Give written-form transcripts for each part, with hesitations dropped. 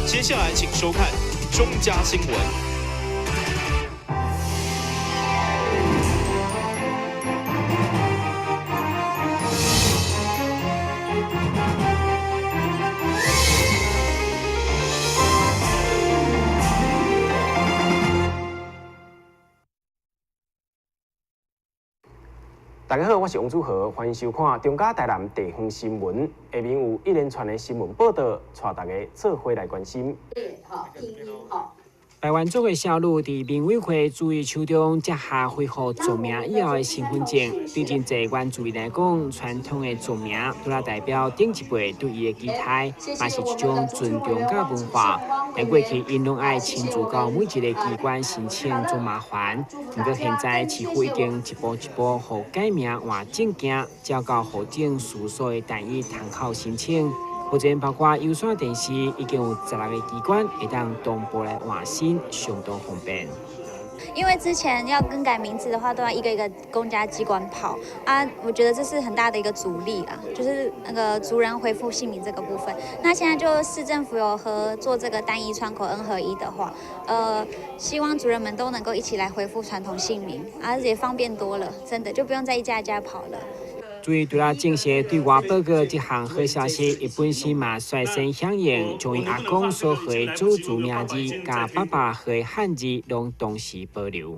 接下來請收看中嘉新聞。大家好，我是王祖豪，歡迎收看中嘉台南地方新聞。下面有一連串的新聞報道，帶大家做伙來關心。排灣族的少女佇民委會主委手中接下恢復族名以後的身份證，對真濟原住民來講，傳統的族名除了代表頂一輩對伊的期待，嘛是一種尊重佮文化。但過去𪜶攏愛親自到每一個機關申請，足麻煩。毋過現在市府已經一步一步予改名換證件，交到戶政事務所的單一窗口申請。目前包括有線電視已經有16個機關會當同步來換新，相當方便。因為之前要更改名字的話，都要一個一個公家機關跑啊，我覺得這是很大的一個阻力啊，就是那個族人恢復姓名這個部分。那現在就市政府有合作這個單一窗口 N 合一的話，希望族人們都能夠一起來恢復傳統姓名，啊，也方便多了，真的就不用再一家一家跑了。注意，除了正式對外報告這項好消息，伊本身嘛率先響應，將伊阿公所號的祖族名字，佮爸爸號的漢字攏同時保留。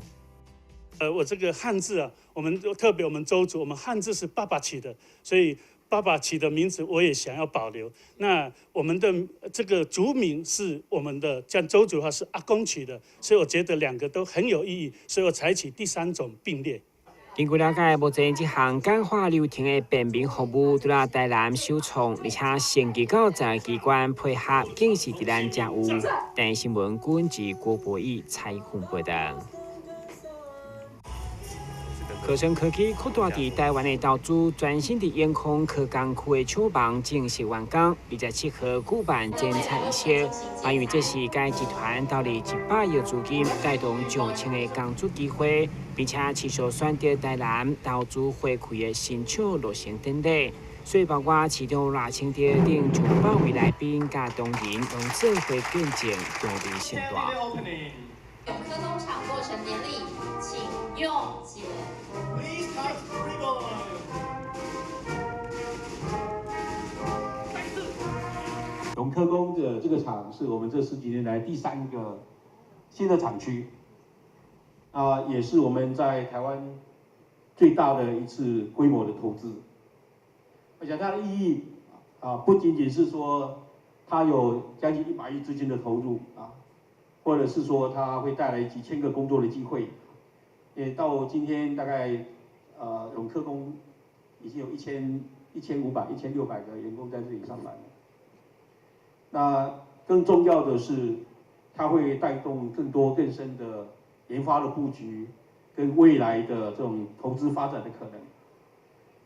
我這個漢字啊，我們特別我們鄒族，我們漢字是爸爸起的，所以爸爸起的名字我也想要保留。那我們的這個族名是我們的，像鄒族的話是阿公起的，所以我覺得兩個都很有意義，所以我採取第三種並列。根據了解，目前這項簡化流程的便民服務，除了台南首創，而且升級到在機關配合，更是佇咱才有。台新聞軍是郭博義採訪報道。可成科技擴大佇台灣的投資，全新佇永康科工區的廠房正式完工，27號舉辦剪彩儀式。因為這是該集團投入100億資金，帶動上千个工作機會，並且持續選擇台南投資回饋的新廠落成典禮。所以包括市長賴清德等上百位來賓佮同仁，攏做伙見證場面盛大。永科工廠落成典禮，請用剪。永科工的這個廠是我們這十幾年來第三個新的廠區，啊，也是我們在台灣最大的一次規模的投資。而且它的意義啊，不僅僅是說它有將近100億資金的投入啊，或者是說它會帶來幾千個工作的機會。也到今天大概，永科工已經有1500、1600個員工在這裡上班了。那更重要的是，它會帶動更多更深的研發的布局，跟未來的這種投資發展的可能。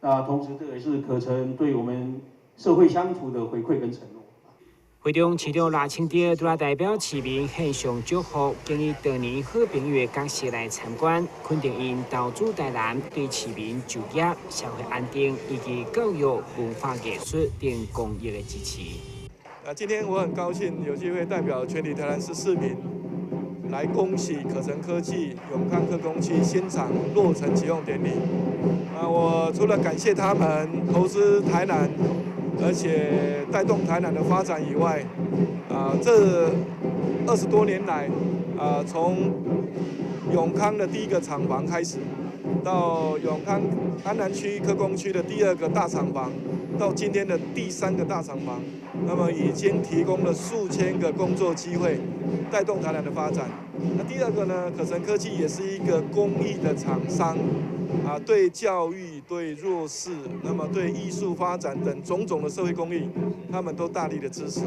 那同時，這也是可成對我們社會鄉土的回饋跟承諾。會中市長賴清德除了代表市民獻上祝福，更以當年好朋友的角色來參觀，肯定𪜶投資台南對市民就業、社會安定以及教育、文化藝術等公益的支持。啊，今天我很高興有機會代表全體台南市市民來恭喜可成科技永康科工區新廠落成啟用典禮。啊，我除了感謝他們投資台南，而且帶動台南的發展以外，啊，這20多年來，啊，從永康的第一個廠房開始，到永康安南區科工區的第二個大廠房，到今天的第三個大廠房，那麼已經提供了數千個工作機會，帶動台南的發展。那第二個呢，可成科技也是一個公益的廠商。啊，對教育、對弱勢，那麼對藝術發展等種種的社會公益，他們都大力的支持。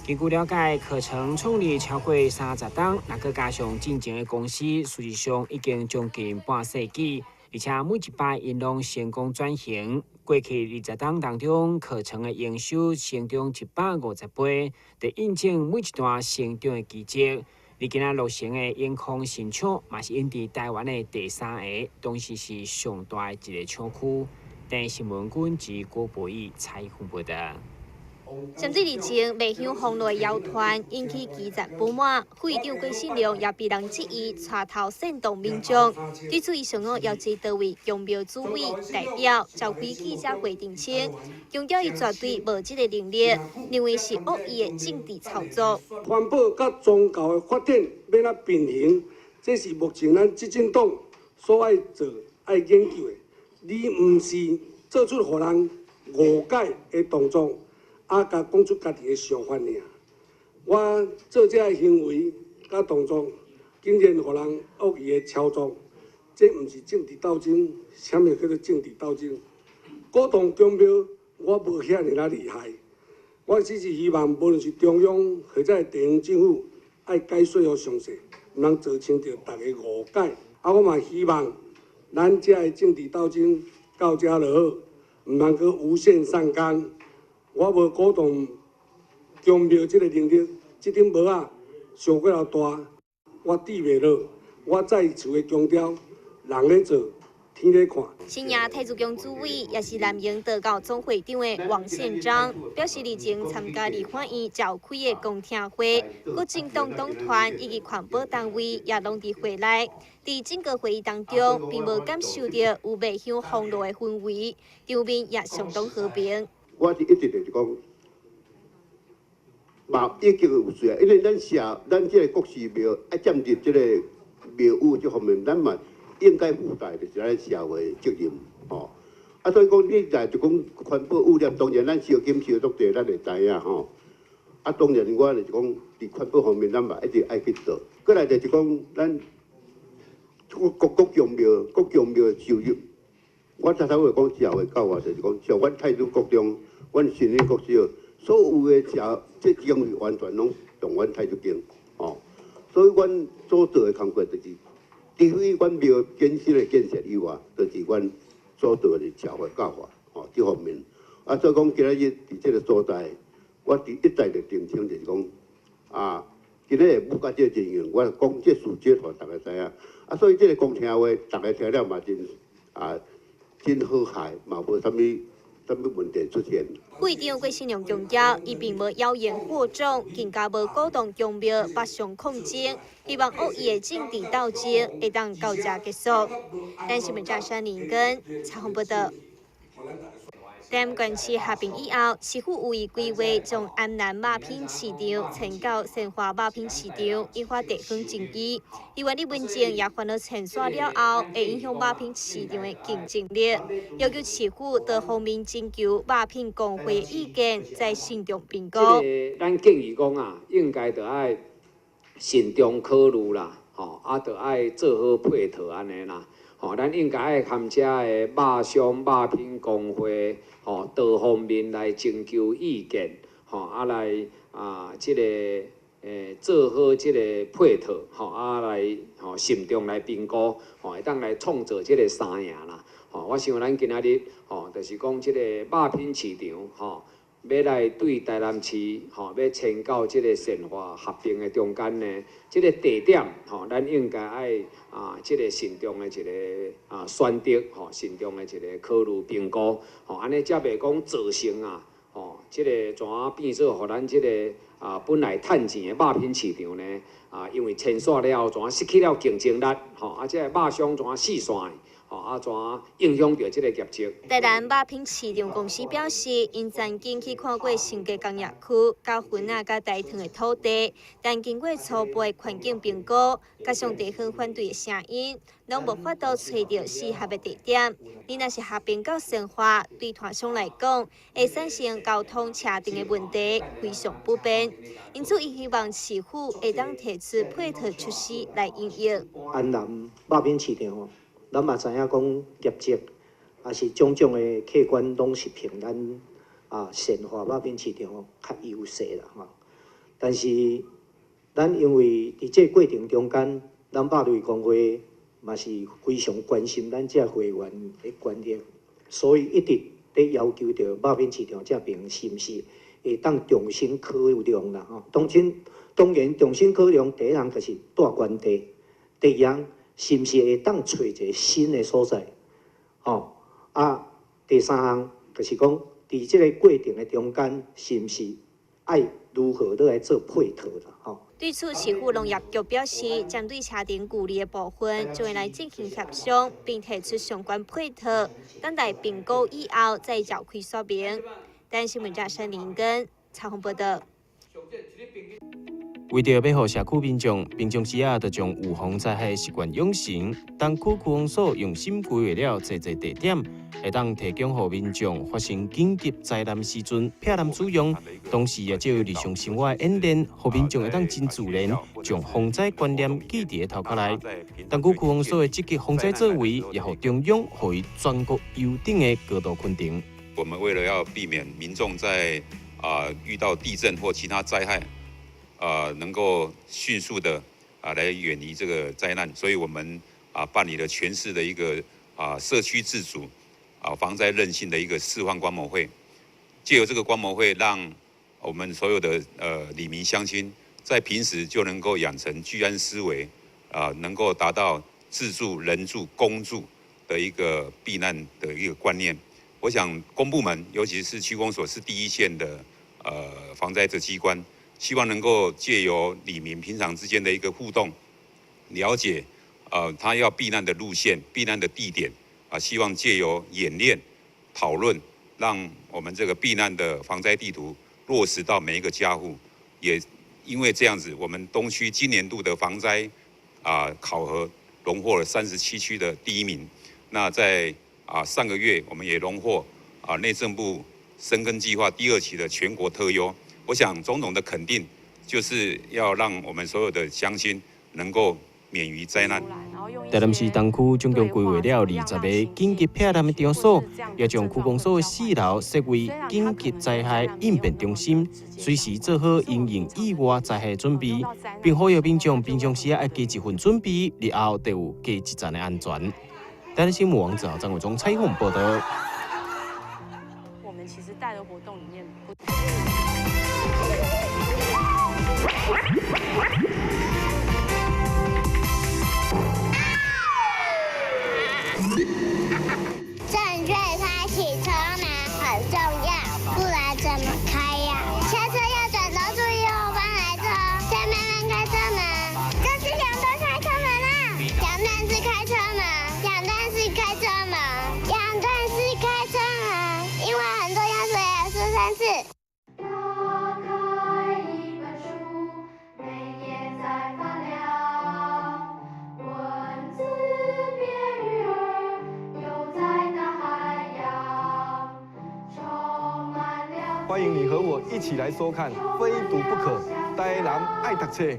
根據了解，可成創立超過30冬，若閣加上進前的公司，事實上已經將近半世紀，而且每一擺𪜶攏成功轉型。過去20冬當中，可成的營收成長150倍，佇印證每一段成長的奇蹟。而今仔落成的永康新廠，嘛是𪜶佇台灣的第三个，當時是上大的一個廠區。台新聞軍是郭博義採訪報道。針對日前麥香封路謠傳引起基層不滿，副議長郭信良也被人質疑帶頭煽動民眾。對此，伊上午邀集多位宮廟主委代表召開記者會澄清，強調伊絕對無這个能力，認為是惡意的政治操作。環保佮宗教的發展欲按怎平衡，這是目前咱執政黨所愛做、愛研究的。你毋是做出予人誤解的動作。啊，共講出家己的想法爾。我做這个行為佮動作，竟然予人惡意的操作，這毋是政治鬥爭，啥物叫做政治鬥爭？鼓動宮廟，我無遐爾仔厲害。我只是希望，無論是中央或者是地方政府，愛解說予詳細，毋通造成著大家誤解。啊，我嘛希望，咱這个政治鬥爭到遮就好，毋通閣無限上綱。我無鼓動宮廟這个能力，這頂帽仔傷過頭大，我戴袂落。我再次的強調，人咧做，天咧看。新營太子宮主委也是南瀛道教總會長的王憲章表示，日前參加立法院召開的公聽會，各政黨黨團以及環保單位也攏佇會內。佇整個會議當中，並無感受著有麥香封路的氛圍，場面也相當和平。我是一直就是講，嘛已經有需要，因為咱社，咱這個國寺廟愛佔入這個廟宇這方面，咱嘛應該負擔就是咱社會責任，吼。啊，所以講你若就講環保污染，當然咱燒金燒足濟，咱會知影吼。啊，當然我就是講，佇環保方面，咱嘛一直愛去做。過來就是講，咱各國宮廟，國宮廟收入。我頭頭會講社會教化，就是講像阮太子國中，阮新興國小，所有的社這經費完全攏從阮太子經，吼。所以阮所做的工課就是，除非阮廟本身的建設以外，就是阮所做的社會教化，吼，這方面。啊，所以講今仔日佇這個所在，我佇一再的澄清，就是講，啊，今日會舞甲這個情形，我講這事實，予大家知影。啊，所以這個公聽話，大家聽了嘛真啊。真和諧，嘛無啥物啥物問題出現。會長郭信良強調，伊並無妖言惑眾，更加無鼓動宮廟北上抗爭，希望惡意的政治鬥爭會當到這結束。咱新聞記者林根採訪報導。台南縣市合併以後，市府有意規劃將安南肉品市場遷到善化肉品市場，引發地方爭議。議員李文靜也煩惱遷徙了後，會影響肉品市場的競爭力，要求市府多方面徵求肉品公會的意見，再慎重評估。這個咱建議講啊，應該著愛慎重考慮啦，吼，啊，著愛做好配套按呢啦。吼，咱應該愛含遮的肉商、肉品公會，吼，多方面來徵求意見，吼，啊來啊，這个做好這個配套，吼，啊來吼慎重來評估，吼，會當來創造這個三贏啦。吼，我想咱今仔日，吼，就是講這個肉品市場，吼，欲來對台南市，吼，欲遷到這個善化合併的中間呢，這個地點，吼，咱應該愛啊，這個慎重的一個啊選擇，吼，慎重的一個考慮評估，吼，按呢才袂講造成啊，吼，這個怎啊變做予咱這個啊本來趁錢的肉品市場呢，啊，因為遷徙了後，怎啊失去了競爭力，吼，啊，這個肉商怎啊四散。啊，怎影響著這個業績？台南肉品市場公司表示，𪜶曾經去看過新加工業區、佮園仔佮大塘的土地，但經過初步的環境評估，加上地方反對的聲音，攏無法度揣著適合的地點。你若是合併到善化，對攤商來講，會產生交通車陣的問題，非常不便。因此，伊希望市府會當提出配套設施來應用。安南肉品市場。咱嘛知影講業績，抑是種種的客觀攏是憑咱啊善化肉品市場較優勢啦吼。但是咱因為佇這個過程中間，咱肉類公會嘛是非常關心咱這會員的權益，所以一直佇要求著肉品市場這爿是毋是會當重新考量啦吼。當然，當然重新考量第一項就是蹛原地，第二項，是毋是會當揣一个新的所在？吼啊！第三項就是講，佇這个過程的中間，是毋是愛如何來做配套啦？吼。對此，市府農業局表示，針對車頂距離的部分，將會來進行協商，並提出相關配套，等待評估以後再召開說明。台新聞記者林根採訪報道。為著欲予社區民眾平常時仔，就將預防災害習慣養成，東區區公所用心規劃了濟濟地點，會當提供予民眾發生緊急災難時陣避難使用。同時也藉由日常生活的演練，予民眾會當真自然將防災觀念記佇咧頭殼內。東區區公所的積極防災作為，也予中央予伊全國優等的高度肯定。我們為了要避免民眾在遇到地震或其他災害，能夠迅速的來遠離這個災難，所以我們辦理了全市的一個社區自主防災韌性的一個示範觀摩會，藉由這個觀摩會，讓我們所有的里民鄉親在平時就能夠養成居安思危，能夠達到自助、人助、公助的一個避難的一個觀念。我想公部門，尤其是區公所，是第一線的防災的機關。希望能夠借由里民平常之間的一個互動，了解，他要避難的路線、避難的地點，希望借由演練、討論，讓我們這個避難的防災地圖落實到每一個家戶。也因為這樣子，我們東區今年度的防災考核榮獲了37區的第一名。那在上個月，我們也榮獲內政部深耕計劃第2期的全國特優。我想種種的肯定，就是要讓我們所有的鄉親能夠免於災難。台南市東區總共規劃了20個緊急避難的場所，也將區公所的4樓設為緊急災害應變中心，隨時做好因應意外災害準備，並呼籲民眾平常時愛加一份準備，日後就有加一層的安全。台南新聞王子豪、張偉忠採訪報道。我們其實帶的活動裡面。正確開啟車門很重要，不然怎麼開呀？下車要轉頭注意後方來車，再慢慢開車門。這是兩段開車門啊！兩段式開車門，兩段式開車門，兩段式開車門，因為很重要，所以要說三次。歡迎你和我一起來收看《非讀不可》，台南愛讀冊。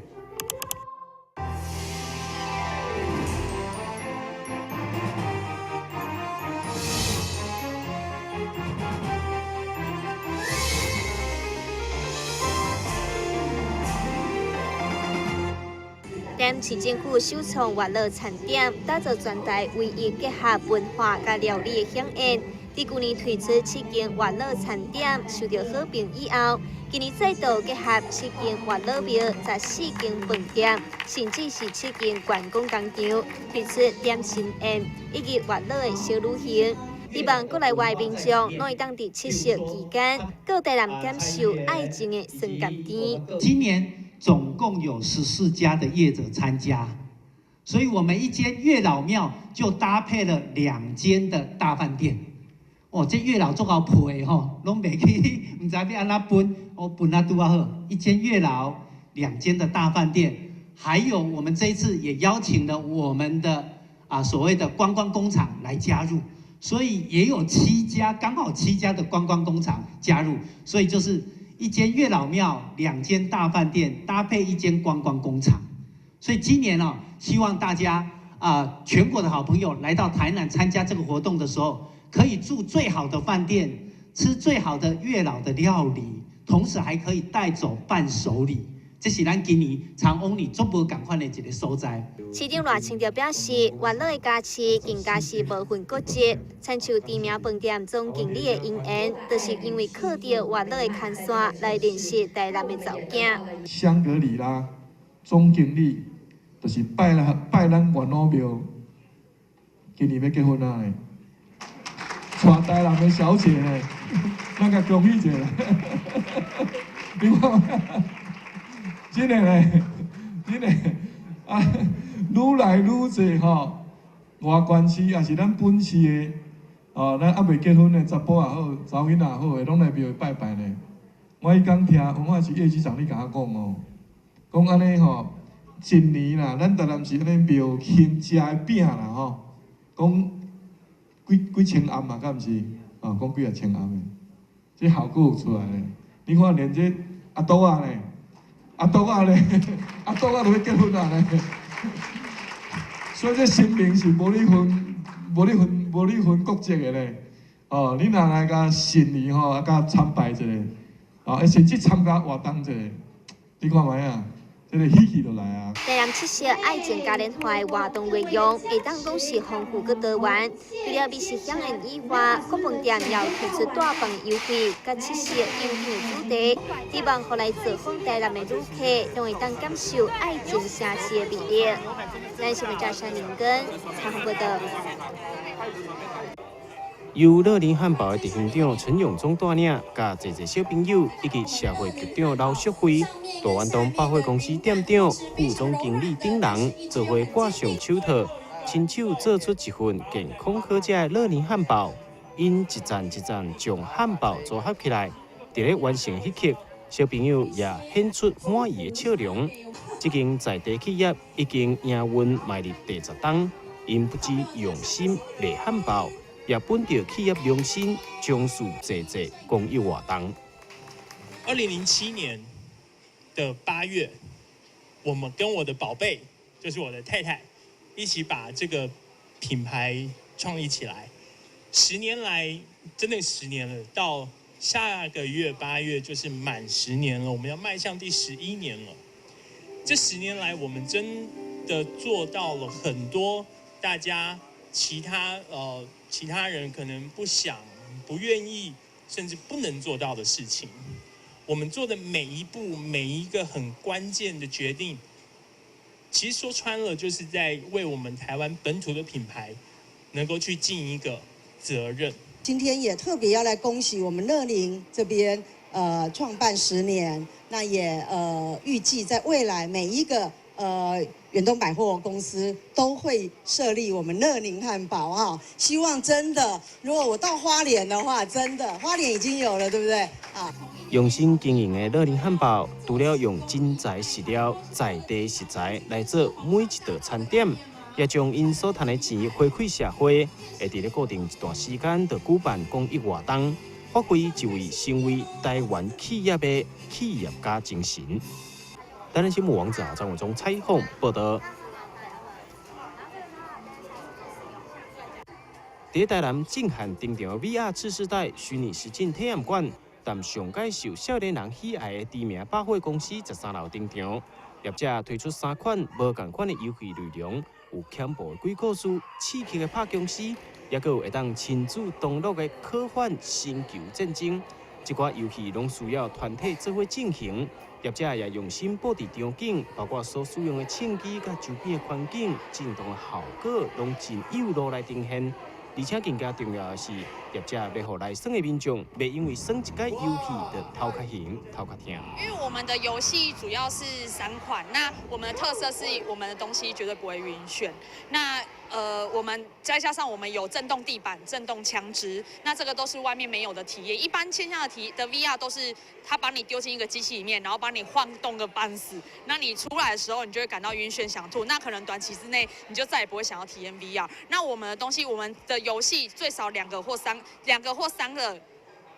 台南市政府首創月老餐點，打造全台唯一結合文化佮料理的饗宴。佇舊年推出7間月老餐點，受到好評以後，今年再度結合7間月老廟、14間飯店，甚至是7間觀光工廠，推出點心宴以及月老的小旅行。希望國內外民眾攏會當佇七夕期間，到台南感受愛情的酸甘甜。今年總共有14家的業者參加，所以我們一間月老廟就搭配了2間的大飯店。哦，這月老足夠配吼，攏袂去，毋知欲按怎分，哦分啊拄仔好。一間月老，2間的大飯店，還有我們這一次也邀請了我們的所謂的觀光工廠來加入，所以也有7家，剛好7家的觀光工廠加入，所以就是一間月老廟，2間大飯店，搭配1間觀光工廠。所以今年希望大家全國的好朋友來到台南參加這個活動的時候，可以住最好的飯店，吃最好的月老的料理，同時還可以帶走伴手禮。這是咱今年長翁里足無仝款的一個所在。市長賴清德表示，月老的加持更加是無分國籍。親像知名飯店總經理的姻緣，就是因為靠著月老的牽線來認識台南的查某囝。香格里拉總經理就是拜咱月老廟，今年欲結婚啊！娶台南的小姐呢？咱共恭喜一下。你看，真的咧，真的啊，愈來愈濟吼，外縣市也是咱本市的，哦，咱猶未結婚的查埔也好，查某囡仔也好，會攏來廟拜拜呢。我彼工聽，我是葉市長你共我講哦，講按呢吼，一年啦，咱台南市按呢廟興食的餅啦吼，講幾幾千甕嘛，敢毋是？哦，講幾若千甕的，這效果有出來咧。你看連這阿杜仔咧，阿杜仔咧，阿杜仔都欲結婚啊咧。所以這神明是無咧分、無咧分、無咧分國籍的咧。哦，你若來共信伊吼，啊，共參拜一下，哦，甚至參加活動一下，你看覓啊？這個喜氣就來啊！台南七夕愛情嘉年華的活動內容，會當講是豐富閣多元。除了美食饗宴以外，各飯店也有推出大飯優惠，佮七夕遊戲的主題，希望予來造訪台南的旅客，攏會當感受愛情城市的魅力。咱新聞記者林根採訪報導。由樂林漢堡的執行長陳永忠帶領，佮濟濟小朋友以及社會局長劉淑慧、大遠東百貨公司店長、副總經理等人，做伙掛上手套，親手做出一份健康好食的樂林漢堡。𪜶一層一層將漢堡組合起來，佇咧完成彼刻，小朋友也顯出滿意的笑容。這間在地企業已經營運邁入第十冬，𪜶不只用心賣漢堡。也本著企業良心，從事濟濟公益活動。 2007年的8月，我們跟我的寶貝，就是我的太太，一起把這個品牌創立起來。十年來，真的十年了，到下個月8月就是滿十年了，我們要邁向第11年了。這十年來，我們真的做到了很多大家其他人可能不想、不願意，甚至不能做到的事情。我們做的每一步、每一個很關鍵的決定，其實說穿了，就是在為我們台灣本土的品牌能夠去盡一個責任。今天也特別要來恭喜我們樂林這邊，創辦十年，那也預計在未來每一個遠東百貨公司都會設立我們樂林漢堡啊！希望真的，如果我到花蓮的話，真的花蓮已經有了，對不對？啊！用心經營的樂林漢堡，除了用真材實料、在地食材來做每一道餐點，也將𪜶所賺的錢回饋社會，會佇咧固定一段時間就舉辦公益活動，發揮一位身為台灣企業的企業家精神。台南新聞王子豪、張偉忠採訪報導。佇台南震撼登場的 VR 次世代虛擬實境體驗館，但上蓋受少年人喜愛的知名百貨公司13樓登場，業者推出三款無仝款的遊戲內容，有恐怖的鬼故事、刺激的拍殭屍，抑閣有會當親子同樂的科幻星球戰爭。這寡遊戲攏需要團體做伙進行。業者也用心布置場景，包括所使用的槍支佮周邊的環境，震動的效果攏真有路來呈現。而且更加重要的是，業者欲予來耍的民眾，袂因為耍一擺遊戲就頭殼眩、頭殼疼。因為我們的遊戲主要是三款，那我們的特色是我們的東西絕對不會暈眩。那我們再加上我們有震動地板、震動槍支，那這個都是外面沒有的體驗。一般線下的的 VR 都是他把你丟進一個機器裡面，然後把你晃動個半死。那你出來的時候，你就會感到暈眩想吐。那可能短期之內你就再也不會想要體驗 VR。那我們的東西，我們的遊戲最少兩個或三個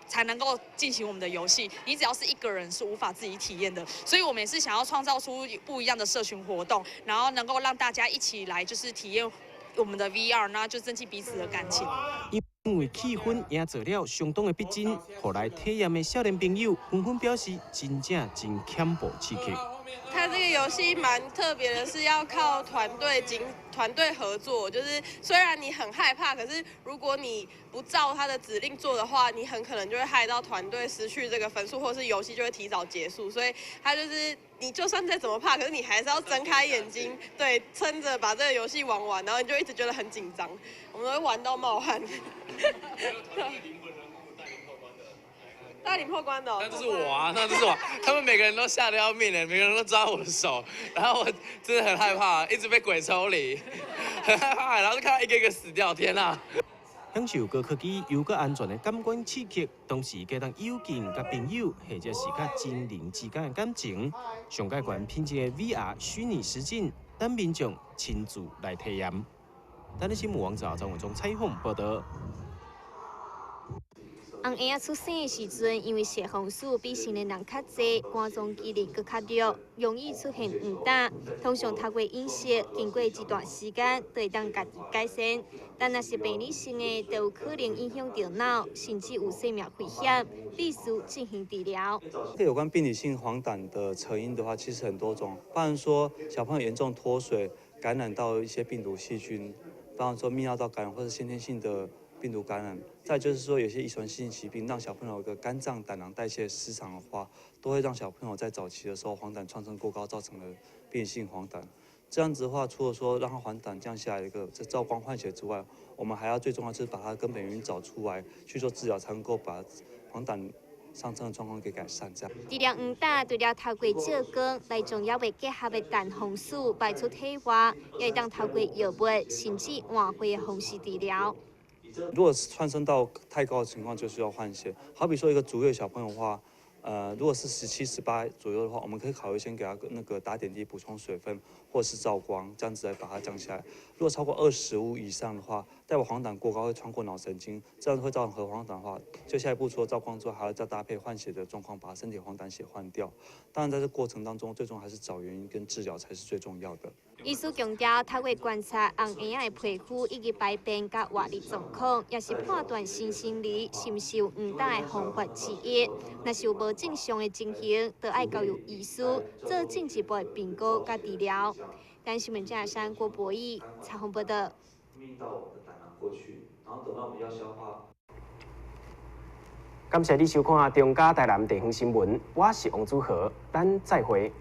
才能夠進行我們的遊戲。你只要是一個人是無法自己體驗的。所以我們也是想要創造出不一樣的社群活動，然後能夠讓大家一起來就是體驗我們的 VR，那就增進彼此的感情。因為氣氛營造了相當的逼真，予來體驗的少年朋友紛紛表示，真正真恐怖刺激。它這個遊戲蠻特別的，是要靠團隊合作。就是雖然你很害怕，可是如果你不照他的指令做的話，你很可能就會害到團隊失去這個分數，或是遊戲就會提早結束。所以它就是你就算再怎麼怕，可是你還是要睜開眼睛，對，撐着把這個遊戲玩完，然後你就一直覺得很緊張。我們會玩到冒汗。你破關的。那就是我啊，那就是我。他們每個人都嚇得要命的，每個人都抓我的手，然後我真的很害怕，一直被鬼抽離，很害怕，然後就看到一個一個死掉，天啊！享受高科技又閣安全的感官刺激，同時會當友情佮朋友，或者是佮親人之間的感情，上蓋懸品質的 VR 虛擬實境，等民眾親自來體驗。台南新聞網站張文忠採訪報道。紅嬰仔出生的時陣，因為血紅素比成年人較濟，肝臟機能閣較弱，容易出現黃疸。通常透過飲食，經過一段時間，就會當家己改善。但若是病理性的，就有可能影響著腦，甚至有生命危險，必須進行治療。這有關病理性黃疸的成因的話，其實很多種，包含說小朋友嚴重脫水，感染到一些病毒細菌，包含說泌尿道感染或者先天性的病毒感染，再就是說有些遺傳性疾病，讓小朋友的肝臟膽囊代謝失常的話，都會讓小朋友在早期的時候黃疸竄升過高，造成了變性黃疸。這樣子的話，除了說讓他黃疸降下來一個這照光換血之外，我們還要最重要就是把它根本原因找出來去做治療，才能夠把黃疸上升的狀況給改善。這樣。治療黃疸，除了透過照光來將猶未結合的膽紅素排出體外，也會當透過藥物甚至換血的方式治療。如果是竄升到太高的情況，就需要換血。好比說一個足月小朋友的話，如果是17、18左右的話，我們可以考慮先給他那個打點滴補充水分，或是照光，這樣子來把它降下來。如果超過25以上的話，代表黃疸過高會穿過腦神經，這樣會造成核黃疸的話，就下一步除了照光之外，還要再搭配換血的狀況，把身體黃疸血換掉。當然，在這過程當中，最終還是找原因跟治療才是最重要的。醫師強調，透過觀察紅嬰仔的皮膚以及排便佮活力狀況，也是判斷新生兒是毋是有黃疸的方法之一。若是有無正常的情形，就愛交由醫師做進一步的評估佮治療。台視新聞記者郭博義採訪報道。然後等到我們要消化。感謝你收看中嘉台南地方新聞，我是王祖豪，咱再會。